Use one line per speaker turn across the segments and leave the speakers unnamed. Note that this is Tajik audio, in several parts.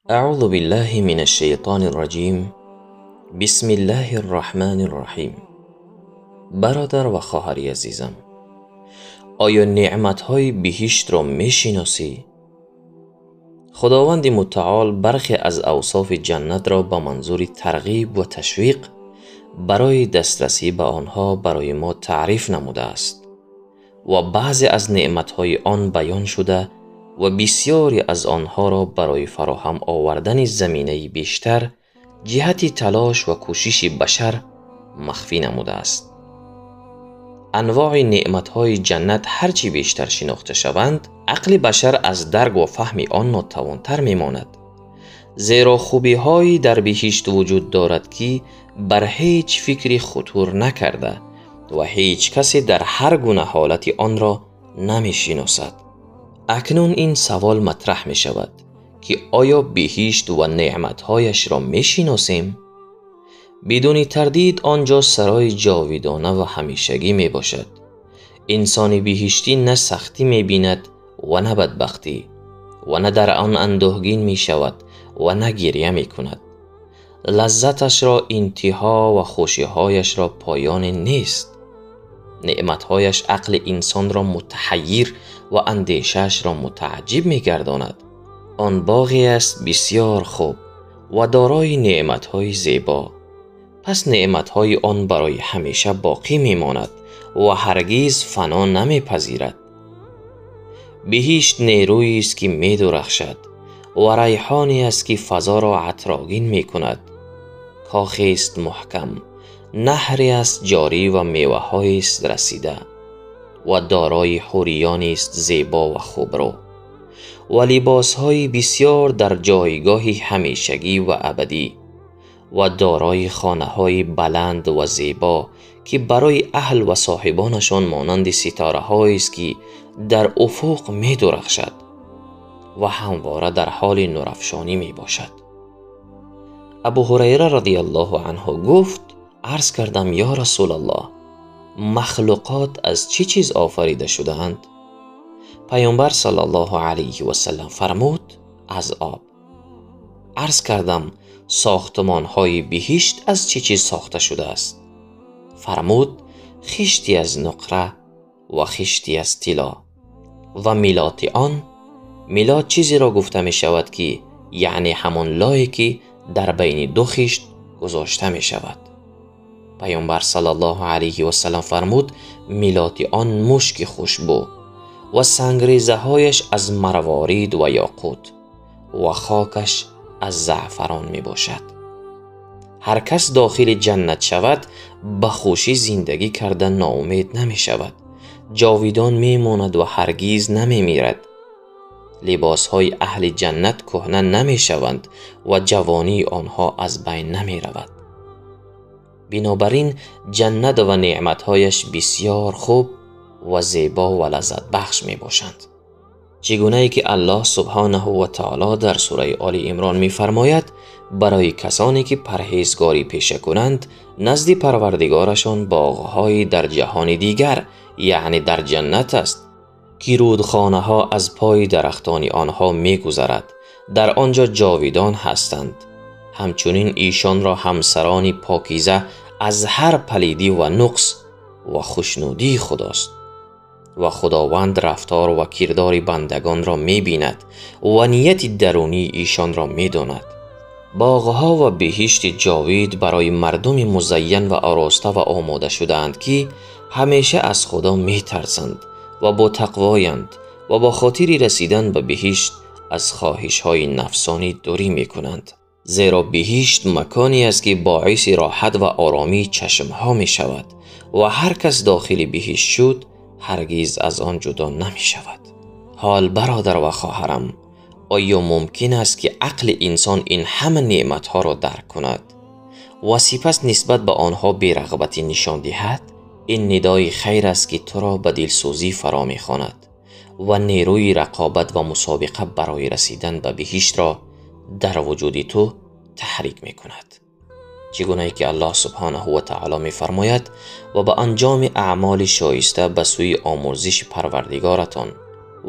Аъузу биллаҳи минаш-шайтонир раҷим. Бисмиллаҳир раҳмонир раҳим. Бародар ва хоҳари азизам, оё неъматҳои биҳиштро мешиносӣ? Худованди мутаол бархе аз авсофи ҷаннатро ба манзури тарғиб ва ташвиқ барои дастрасӣ ба онҳо барои мо таъриф намудааст ва баъзе аз неъматҳои он баён шуда ва бисёре аз онҳоро барои фароҳам овардани заминаи бештар ҷиҳати талош ва кӯшиши башар махфӣ намудааст. Анвои неъматҳои ҷаннат ҳарчи бештар шинохта шаванд, ақли башар аз дарк ва фаҳми он нотавонтар мемонад. Зеро хубиҳое дар биҳишт вуҷуд дорад, ки бар ҳеҷ фикри хутур накарда ва ҳеҷ касе дар ҳар гуна ҳолати онро намешиносад. Акнун ин савол матраҳ мешавад, ки оё биҳишт ва неъматҳояшро мешиносем? Бидуни тардид он ҷо сарои ҷовидона ва ҳамешагӣ мебошад. Инсони биҳиштӣ на сахтӣ мебинад ва на бадбахтӣ, ва на дар он андӯҳгин мешавад ва на гиря мекунад. Лаззаташро интиҳо ва хушиҳояшро поёне нест. Неъматҳояш ақли инсонро мутаҳаййир ва андешаашро мутааҷҷиб мегардонад. Он боғе аст бисёр хуб ва дорои неъматҳои зебо. Пас неъматҳои он барои ҳамеша боқӣ мемонад ва ҳаргиз фано намепазирад. Биҳишт нерӯест, ки медурахшад ва райҳоне аст, ки фазоро атрогин мекунад. Кохест муҳкам, наҳре аст ҷорӣ ва меваҳоест расида ва дорои ҳуриёнест зебо ва хубрӯ ва либосҳои бисёр дар ҷойгоҳи ҳамешагӣ ва абадӣ ва дорои хонаҳои баланд ва зебо, ки барои аҳл ва соҳибонашон монанди ситораҳоест, ки дар уфуқ медурахшад ва ҳамвора дар ҳоли нурафшонӣ мебошад. Абу Ҳурайра радиаллоҳу анҳу гуфт: арз кардам, ё Расулаллоҳ, махлуқот аз чӣ чиз офарида шудаанд? Паёмбар саллаллоҳу алайҳи васаллам фармуд: аз об. Арз кардам, сохтмонҳои биҳишт аз чӣ чиз сохта шудааст? Фармуд: хишти аз нуқра ва хишти аз тилло. Ва милоти он, милод чизеро гуфта мешавад, ки яъне ҳамон лое, ки дар байни ду хишт гузошта мешавад. Паёмбар саллаллоҳу алайҳи васаллам фармуд: милоти он мушки хушбӯ ва сангрезаҳояш аз марворид ва ёқут ва хокаш аз заъфарон мебошад. Ҳар кас дохили ҷаннат шавад, ба хушӣ зиндагӣ карда ноумед намешавад, ҷовидон мемонад ва ҳаргиз намемирад. Либосҳои аҳли ҷаннат кӯҳна намешаванд ва ҷавонии онҳо аз байн намеравад. Бинобар ин ҷаннат ва неъматҳояш бисёр хуб ва зебо ва лаззатбахш мебошанд. Чӣ гунае ки Аллоҳ субҳонаҳу ва таоло дар сураи Оли Имрон мефармояд: барои касоне ки парҳезгорӣ пеша кунанд, назди парвардигорашон боғҳои дар ҷаҳони дигар, яъне дар ҷаннат аст, ки рӯдхонаҳо аз пои дарахтони онҳо мегузарад, дар он ҷо ҷовидон ҳастанд. Ҳамчунин эшонро ҳамсарони покиза аз ҳар палидӣ ва нуқс ва хушнудии худост. Ва Худованд рафтор ва кирдори бандагонро мебинад ва нияти дарунии эшонро медонад. Боғҳо ва биҳишти ҷовид барои мардуми музайян ва ороста ва омода шудаанд, ки ҳамеша аз Худо метарсанд ва бо тақвоянд ва бо хотири расидан ба биҳишт аз хоҳишҳои нафсонӣ дурӣ мекунанд. Зеро биҳишт маконе аст, ки боиси роҳат ва оромии чашмҳо мешавад ва ҳар кас дохили биҳишт шуд, ҳаргиз аз он ҷудо намешавад. Ҳол бародар ва хоҳарам, оё мумкин аст, ки ақли инсон ин ҳама неъматҳоро дарк кунад ва сипас нисбат ба онҳо берағбатӣ нишон диҳад? Ин нидои хайр аст, ки туро ба дилсӯзӣ фаро мехонад ва нерӯи рақобат ва мусобиқа барои расидан ба биҳиштро дар вуҷуди ту таҳрик мекунад. Чӣ гунае ки Аллоҳ субҳонаҳу ва таоло мефармояд: ва ба анҷоми аъмоли шоиста ба сӯи омӯрзиши парвардигоратон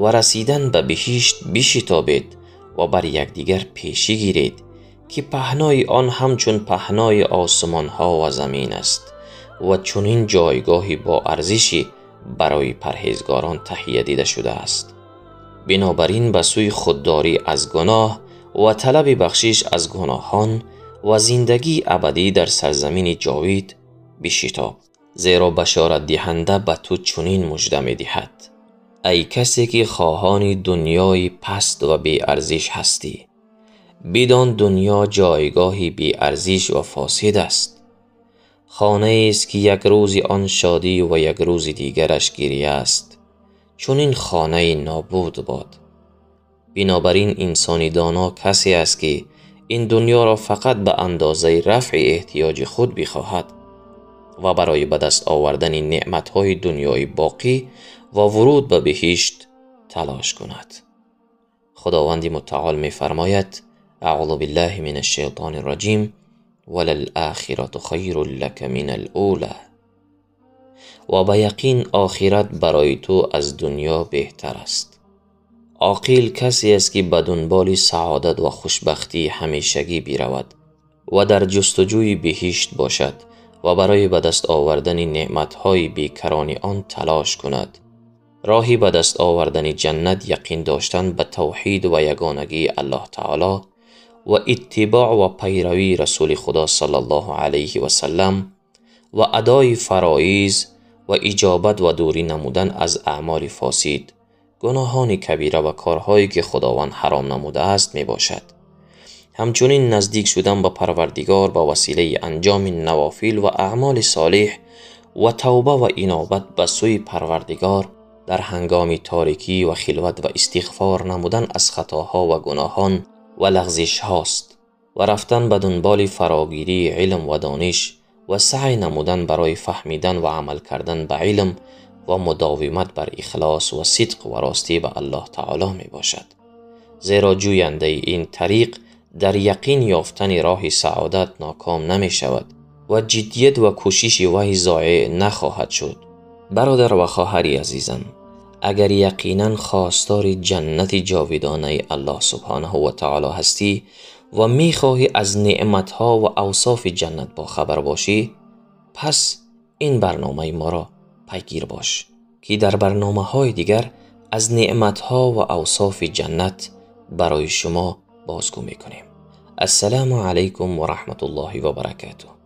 ва расидан ба биҳишт бишитобед ва бар якдигар пешӣ гиред, ки паҳнои он ҳамчун паҳнои осмонҳо ва замин аст ва чунин ҷойгоҳи бо арзишӣ барои парҳезгорон таҳия дида шудааст. Бинобар ин ба сӯи худдорӣ аз гуноҳ ва талаби бахшиш аз гуноҳон ва зиндагии абадӣ дар сарзамини ҷовид бишитоб, зеро башоратдиҳанда ба ту чунин мужда медиҳад: эй касе ки хоҳони дунёи паст ва беарзиш ҳастӣ, бидон дунё ҷойгоҳи беарзиш ва фосид аст. Хонаест ки як рӯзи он шодӣ ва як рӯзи дигараш гиря аст. Чунин хонаи нобуд бод. Бинобар ин инсони доно касе аст ки ин дунёро фақат ба андозаи рафъи эҳтиёҷи худ бихоҳад ва барои ба даст овардани неъматҳои дунёи боқӣ ва вуруд ба биҳишт талош кунад. Худованди мутаол мефармояд: аъузу биллаҳи минаш шайтонир раҷим, валал-охирату хайрун лака минал-ула. Ва ба яқин охират барои ту аз дунё беҳтар аст. Оқил касе аст ки ба дунболи саодат ва хушбахтии ҳамешагӣ биравад ва дар ҷустуҷӯи биҳишт бошад ва барои ба даст овардани неъматҳои бекарони он талош кунад. Роҳи ба даст овардани ҷаннат яқин доштан ба тавҳид ва ягонагии Аллоҳ таоло ва иттибоъ ва пайравии Расули Худо саллаллоҳу алайҳи васаллам ва адои фароиз ва иҷобат ва дурӣ намудан аз аъмоли фосид, гуноҳони кабира ва корҳое ки Худованд ҳаром намудааст мебошад. Ҳамчунин наздик шудан ба Парвардигор ба василаи анҷоми навофил ва аъмоли солеҳ ва тавба ва инобат ба сӯи Парвардигор дар ҳангоми торикӣ ва хилват ва истиғфор намудан аз хатоҳо ва гуноҳон ва лағзишҳост ва рафтан ба дунболи фарогирии илм ва дониш ва саъй намудан барои фаҳмидан ва амал кардан ба илм ва мудовимат бар ихлос ва сидқ ва ростӣ ба Аллоҳ таоло мебошад. Зеро ҷӯяндаи ин тариқ дар яқин ёфтани роҳи саодат ноком намешавад ва ҷиддият ва кӯшиши вай зоеъ нахоҳад шуд. Бародар ва хоҳари азизам, агар яқинан хостори ҷаннати ҷовидонаи Аллоҳ субҳонаҳу ва таоло ҳастӣ ва мехоҳӣ аз неъматҳо ва авсофи ҷаннат бохабар бошӣ, пас ин барномаи моро пайгир бош, ки дар барномаҳои дигар аз неъматҳо ва авсофи ҷаннат барои шумо бозгӯ мекунем. Ассалому алайкум ва раҳматуллоҳи ва баракатуҳ.